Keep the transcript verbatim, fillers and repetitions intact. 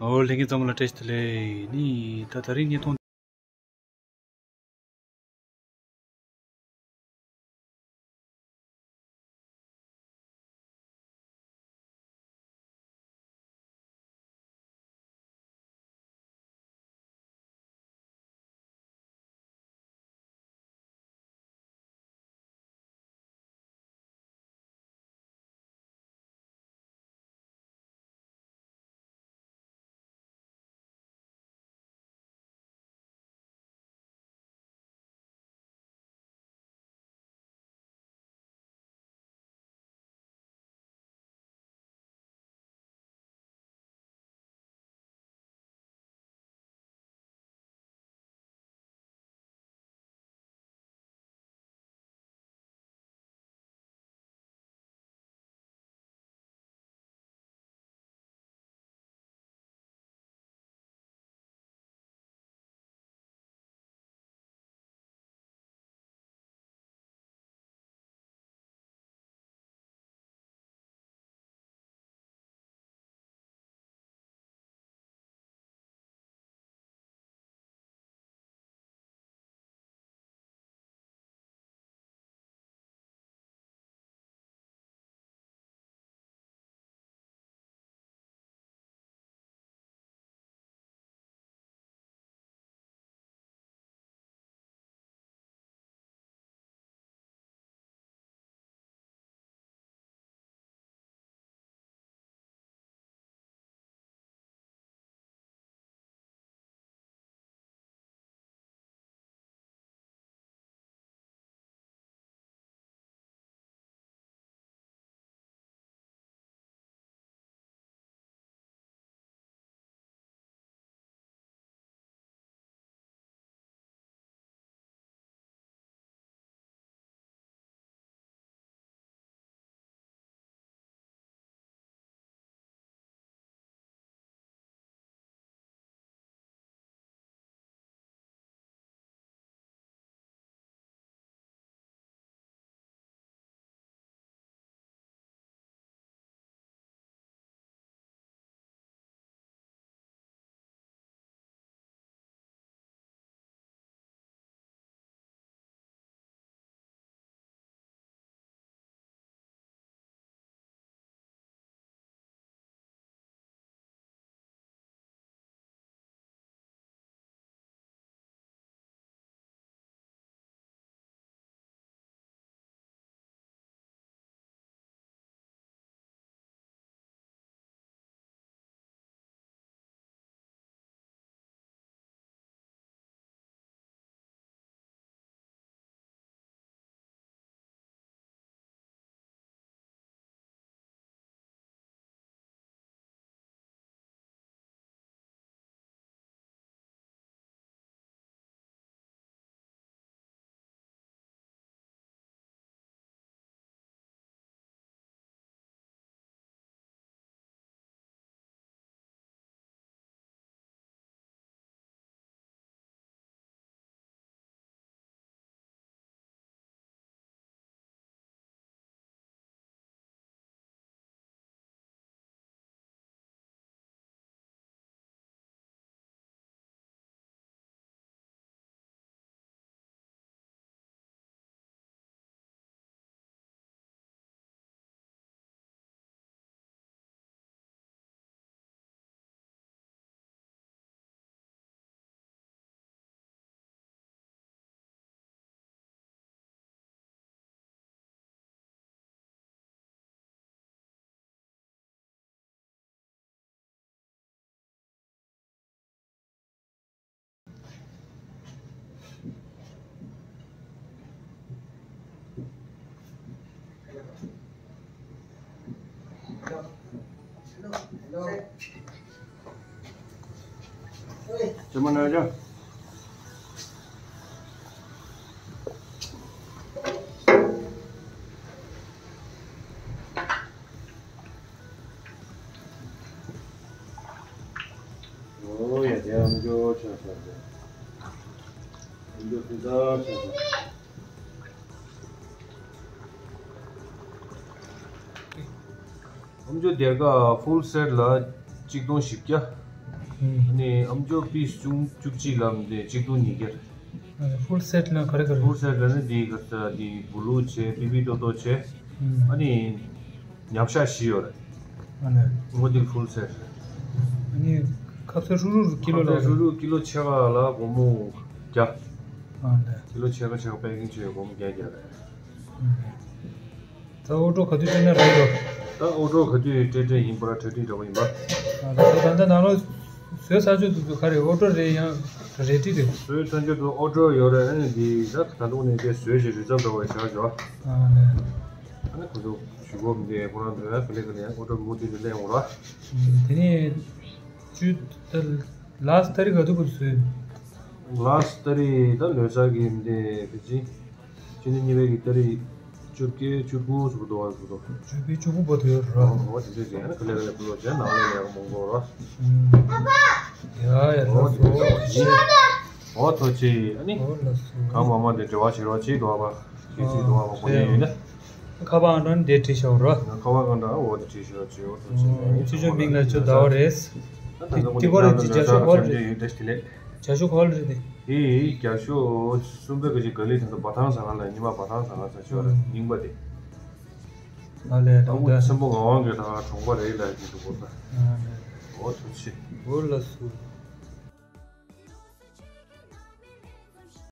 ཨོ་ལྷན་རྒྱས་ཚང་མ་ལ་བཀྲ་ཤིས་བདེ་ལེགས། ནི་ད་ད་རིང་བརྙན་ཐུང་ཨོ་ཡ། དེ་ཨམ་ཅོག་ཆགས་ཤག་དེ། ཨམ་ཅོག་དེ་ལྟར་ཆགས་ཤག་ཨམ་ཅོག་སྡེར་ཁ་ཧྥུལ་སེཊ་ལ་གཅིག་སྟོང་བཞི་བརྒྱ། ཨ་ནི་ཨམ་ཅོག་པིས་ཆུང་བཅུ་གཅིག་ལ་འདི་གཅིག་སྟོང་ཉིས་བརྒྱ། ཕུལ་སེཊ་ལ་ག་རེ་ག་རེ། ཕུལ་སེཊ་ལ་ནི་འདི་ག་ས་འདི་བུ་ལུ་བྱས་པི་པི་ཏོ་ཏོ་བྱས། ཨ་ནི་ཉམས་ཤག་བཞི་ཡོད་རེད། ཨ་ནི་ངོ་འདི་ཕུལ་སེཊ་རེད། ཨ་ནི་ཁ་ཟས་ཧྲུག་ཧྲུག་ཀི་ལོ་ཁ་ཟས་ལ་ཧྲུག་ཧྲུག་ཀི་ལོ་ཕྱེད་ཀ་ལ་སྒོར་མོ་བརྒྱ། ཨ་ནི་ཀི་ལོ་ཕྱེད་ཀ་ཕྱེད་ཀ་པེ་ཀིང་བྱས་སྒོར་མོ་བརྒྱ་བརྒྱ་རེད། ད་ཨོ་ཌར་ག་དུས་སྤྲད་ན་རག་འགྲོ། ད་ཨོ་ཌར་ག་དུས་སྤྲད་སྤྲད་ཡིན་པ་ར་གྲ་སྒྲིག་འདྲ་པོ་ཡིན་པ། ཨ་ད་ད་ད་ནང་ལོགས་བཟོས་ཚར་ཆོག་འདུག་འདུག་ག་རེ་ཨོ་ཌར་རེད་ཡང་རེ་ཌི་རེད། བཟོས་ཚར་ཆོག་འདུག་ཨོ་ཌར་ཡོད་རེད། ཨ་ནི་འདི་ད་ད་དུང་ནས་དེ་བཟོས་བྱས་རི་ཙམ་འདྲ་པོ་བྱས་ཆོག་ཨ་ནི། ཨ་ནི་ཁོ་ཚོ་ཞུ་གོ་མི་འདུག་ཁོ་རང་ཚོ་ཡང་ག་ལེ་ག་ལེ་ཡང་ཨོ་ཌར་མུ་མཐུད་དུ་ལེན་འོང་ར། དེ་ནས་བཅུ་ད་ལཱ་སི་ཊི་ཏ་རིག་ག་དུས་བཟོས། ལཱ་སི་ཊི་ཏ་རིག་ད་ལོ་གསར་གྱི་འདི་ཕལ་ཆེར་ཕྱི་ཟླ་གཉིས་པའི་གི་ཏ་རིག་བཅོ་བརྒྱད་བཅུ་དགུ་ཟུར་དུ་བ་ཟུར་དུ། བཅུ་བརྒྱད་བཅུ་དགུ་བར་དུ་ཡོད་ར། ཨོ་དེ་འདྲས་ཟེར་ན་ག་ལེ་ག་ལེ་བུ་ལོ་བྱས་ནང་ལས་ལས་ཀ་མང་པོ་ར། ཡ་ཡ་ལགས་སོ། ཨོ་ཐུགས་རྗེ་ཆེ། ཨ་ནི་ཨོ་ལགས་སོ། གང་མང་མང་དེ་འབྲེལ་བ་བྱེད་རོགས་བྱེད་འགྲོ་བ་བྱེད་སྲིད་འགྲོ་བ་གོ་ནས་ཡོད་ན། ཁ་པར་ཨང་གྲངས་འདི་བྲིས་ཤོག་ར། ཁ་པར་ཨང་གྲངས་འོ་དེ་བྲིས་ཤོག་བྱས་འོ་ཐུགས་རྗེ་ཆེ། ཨ་ནི་ཅི་ཅོ་མིང་ལ་ཅོ་ཟླ་བ་རེད། དེ་དེ་གོ་རེད་ཅི་བྱ་ཤོག་ཧོལ་རེད། ཡོད་དེ་ལས། བྱ་ཤོག་ཧོལ་རེད་དེ། དེ་བརྒྱ་ཤོག་གསུམ་པའི་ག་ཅིག་ག་ལི་ད་ལྟ་འབའ་ཐང་ཟ་ཁང་ལ་ཉི་མ་འབའ་ཐང་ཟ་ཁང་ཟ་ཆོག་རེད། རྙིང་པ་དེ། ཨ་ལས་ད་ཨ་ཁུ་ད་ཆེན་པོ་ངག་དབང་གི་ད་གྲོང་པ་རེད་ལ་ཡིན་འདུག་གོ་ད། ཨོ་ཐུགས་རྗེ་ཆེ། ཨོ་ལགས་སོ།